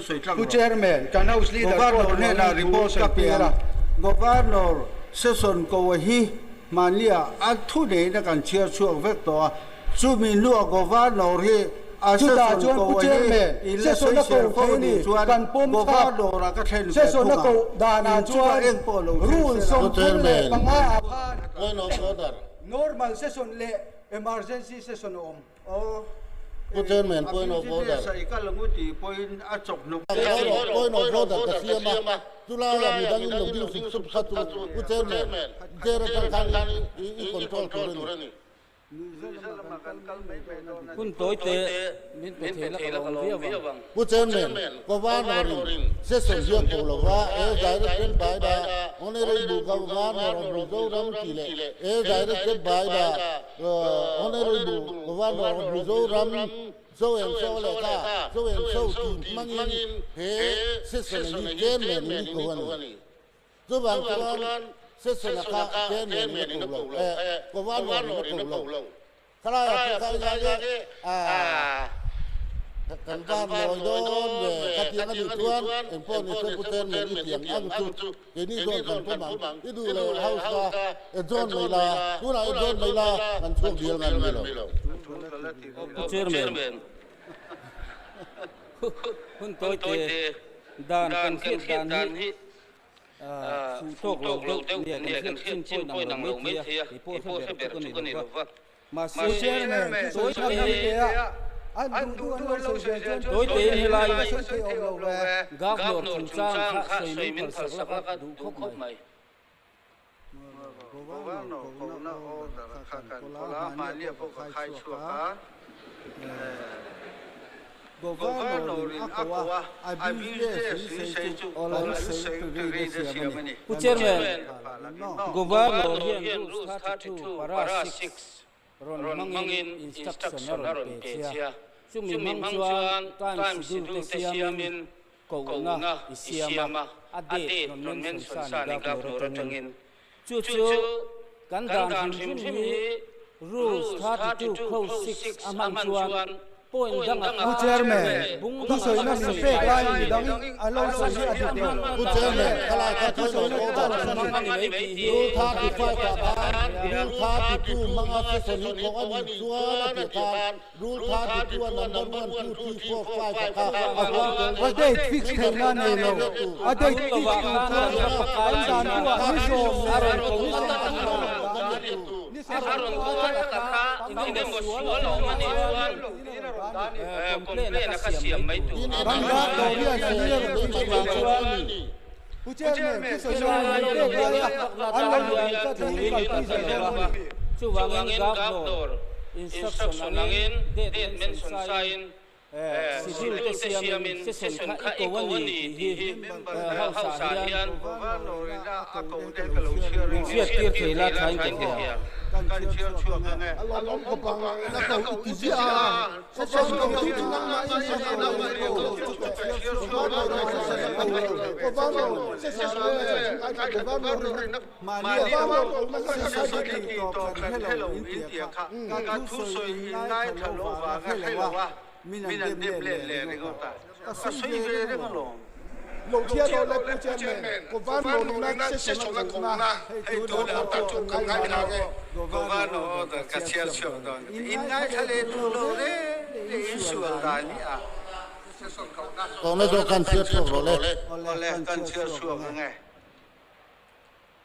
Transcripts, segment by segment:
sawi tlak Pu rawh. Chairman, kan House Leader pawh Governor duh hnenah angin thu report ka sawi pe tir ang. a. Governor session ko hi hmanliah a thuneihna kan chhiar chhuak vek tawh a, chumi hnuah Governor hi a Chutah session chuan ko Pu hi Chairman, in la session a sawi ser ko fo thei nih ni, chuan kan pawm thlap. Governor-a ka thlen ve Session a thung koh ang. danah In chungah chuan eng pawh lo thleng rule sela. Pu Chairman, 35 ah khan point of order. normal session leh emergency session a awm. Aw, Pu Chairman, a point of order. business a i kal angu tih pawhin a chawk hnawk. Point of order ka siam a, chulaiah midangin lo ding sup sup kha chu Pu Chairman, chair atang khan i control tur a ni. Hun tawi te min pe thei la ka lawm viau ang. Pu Chairman, Governor-in session hian ko lo va, e directed by the Honourable Governor of Mizoram tih leh e directed by the Honourable Governor of Mizoram so and so leh kha so and so tih hmangin he session hi Chairman in i ko a ni. Chuvang chuan session a kha Chairman in a ko lo, eh Governor in a ko lo. Khalaiah chu kha i ngai e, kan van lawi dawn ve, khatiang a nih chuan engpawh ni se Pu Chairman i tiang ang chu keini zawn kan pawm ang, i duh leh House kha e zawn mai la, tunah e zawn mai la kan chhuak dial ngan mi lo. Pu Chairman, hun tawi te dan kan hriat dan hi Fuh tawk lo deuh nia kan hriat chin pawh inang lo mai thei a, kei pawh hre ber chu ka ni lo va. Mahse, tawi tein helai Governor chungchang kha sawi min phalsak la ka duh khawp mai. Governor kohna order kha kan kawl a, hmahnia pawh ka khai chhuak a. Governor in a ko a, a business in sei chu an sei tu ri na siam a ni. Pu Chairman, Governor hian Rules 32 para 6 rawn hmangin instruction a rawn pe che a, chumi hmang chuan time schedule te siamin kohna i siam a, a date rawn mention sa ni Governor atangin. Chu chu kan dan hrim hrim hi Rules 32 Clause 6 a hman chuan point dangah Pu Chairman, thusawiina min pek lai midang an lo sawi hi a dik lo. Pu Chairman, khalai kha point of order a ni. Rule 35 ah khan Rule 32 hmanga session hi thawk a nih chuan a tih khan Rule 32 a number one, two, three, four, five a kha a huam tel A date fix theihna a nei lo. A date fix tur chuan kan dan thu ah ni sawm leh ni sawm ni Kan rat lo hian a ni a rawn ti chhuah chuan Pu Chairman thusawi na min pek laia an lo duh duh tlat hi an kalpui zel dawn a ni. Chuvangin Governor instruction angin date mention sain schedule te siamin session kha i ko a ni tih hi House ah hian min hriattir thei la thain ka hria. Kohna zawk khan chhiar chhuak rawh le.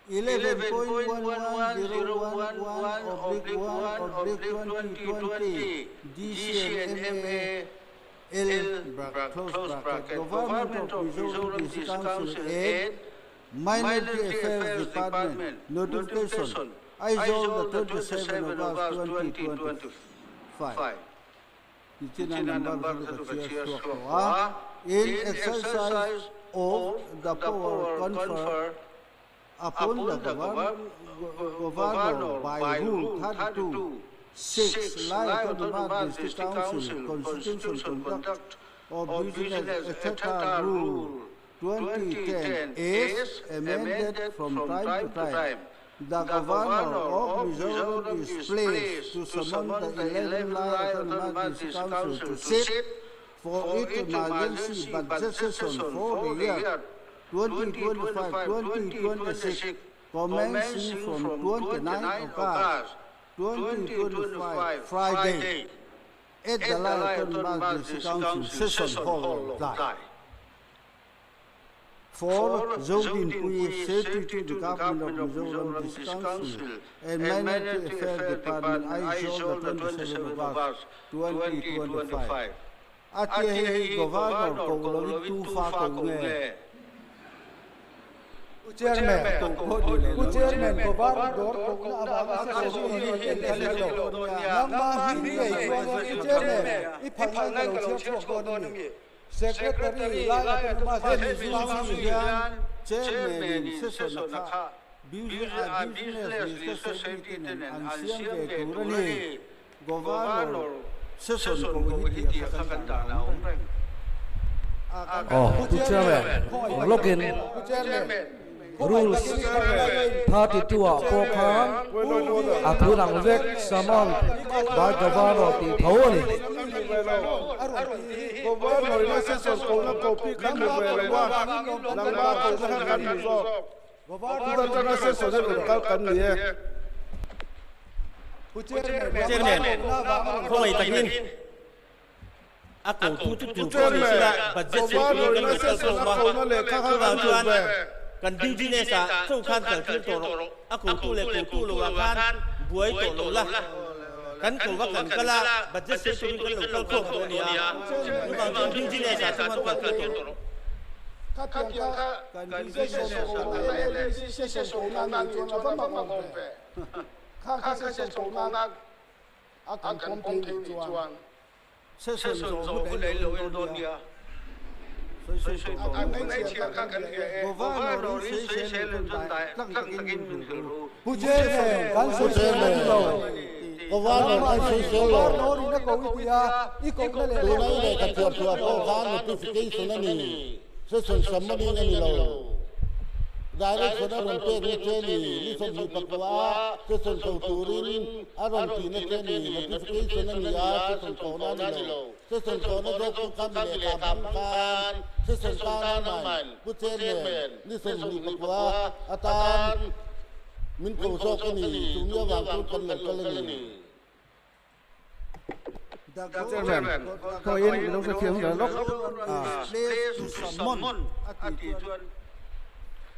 11.110111/1/2020 DCNMA L close bracket Government of Mizoram District Council 8 Minority Affairs Department Notification Aizawl the 27 of August 2025 Tichina number kha chu ka chhiar chhuak tawh a In exercise of the power conferred upon the Governor by Rule 32, 6, Lai Autonomous District Council Constitution Conduct of Business etc. Rule 2010 as amended from time to time. The Governor of Mizoram is pleased to summon the 11 Lai Autonomous District Council to sit for its emergency budget session for the year 2025-2026 commencing from 29 August 2025 Friday at the Lai Autonomous District Council Session Hall, Lawngtlai. For Zodinpuii, Secretary to the Government of Mizoram District Council and Minority Affairs Department, Aizawl, the 27 of August 2025. A tia hei hi Governor ko lovin tu fa ko nge? Pu Chairman, Pu Chairman, Governor ko na avanga session hi en kan ni lo. Nangma hming ngei chuan Pu Chairman, i phalna ka lo chhiar chhuak dawn a ni. Secretary lai autonomous district hian Chairman in session a kha business leh society te nen an siam ve tur a ni. Governor session ko hi tih a kha kan dan a awm reng. Aw, Pu Chairman, login Rules 32 ah pawh khan a thun ang vek summon by Governor tih tho a ni. Chairman, khawngaih takin a ko tu chu tur pawh ni sela budget chu turin kan lo kal khawm a, chuvang chuan kan business ah chauh khan kal tir tawh rawh, a ko tu leh ko tu lo ah khan buai tawh lo la, kan ko va kan kal a budget sawi turin kan lo kal khawm tawh a ni a, chuvang chuan business ah chuan kal tir tawh rawh. Kan business ah kal tir. A kan pawm thei nih chuan session zawh hun ei lo in dawn nia. Sawi sawi tawh lo. Governor in sawisel in chuan dai tlang takin min hrilh ru. Pu Chairman, kan sawisel lo ni lo. Governor kan sawisel lo. Governor in a ko i ti a, i kohna leh Tuna i lehkha chhiar chhuah pawh khan notification a ni. Session summoning a ni lo. Direction a rawn pek na che ni, ni 24 a session ko turin a rawn tih na che ni, notification a ni a, session kohna a ni lo. Session kohna zawk chu kha mi lehkha hmang khan session tan a man Pu Chairman, ni 24 atan min ko zawk a ni, chumi avang chuan kan lo kal a ni. Chairman, khawiin mi lo hrethiam zel lawk a.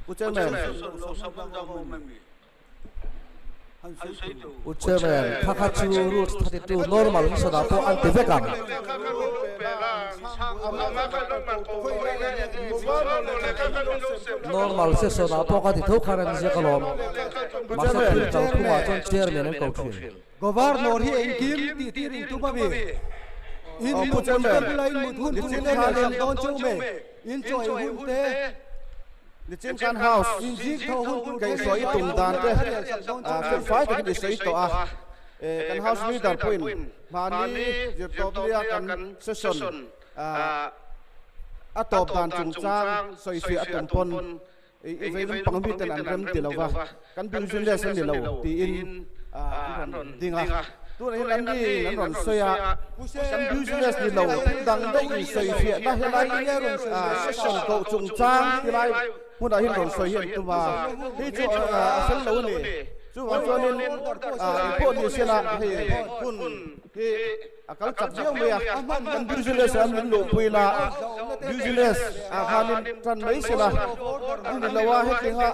Pu Chairman. Pu Chairman, kha kha chu Rules 32 normal hmasa pawh an ti vek ang. Normal session ah pawh ka ti tho khan an ziak alawm. Mahse thil kalphungah chuan Chairman an ko thin. Governor hi engkim tih tir in tum a mi? In mut hun te bula in mut hun chu in en sak dawn cheu me? In chaw ei hun te, Nichin khan House in zing tho hun tur te kaih sawi tum dan te fel fai takin i sawi tawh a. Kan House Leader pawhin mahni zirtawp nia kan session a tawp dan chungchang sawifiah a tum pawn I vei lampang mi ten an rem ti lo va, kan business a ni lo tiin an rawn ding a. Tunah hian an ni an rawn sawi a, kan business ni lo thil dang deuh in sawi fiahna helai session koh chungchang tilai hmunah hian rawn sawi hi an tum a, hei chu a fel lo a ni. Chuvang chuanin engpawh ni sela hei hun hi A kal chak viau mai a, kan business ah min luhpui la, business ah khanin tan mai sela, an ni lo a, hetinga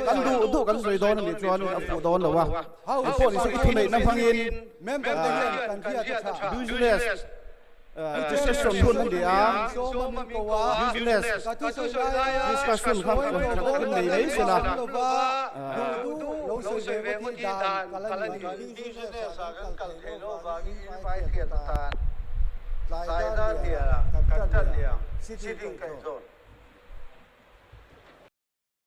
kan duh duh kan sawi dawn a nih chuanin a fuh dawn lo a, engpawh ni se i thuneihna hmangin business discussion hun a ni a, business discussion kha kan nei mai sela. Business ah kan kal theih loh vangin in vai hriat atan tlai dar hnial ah kan tan liang sitting kaih zawn.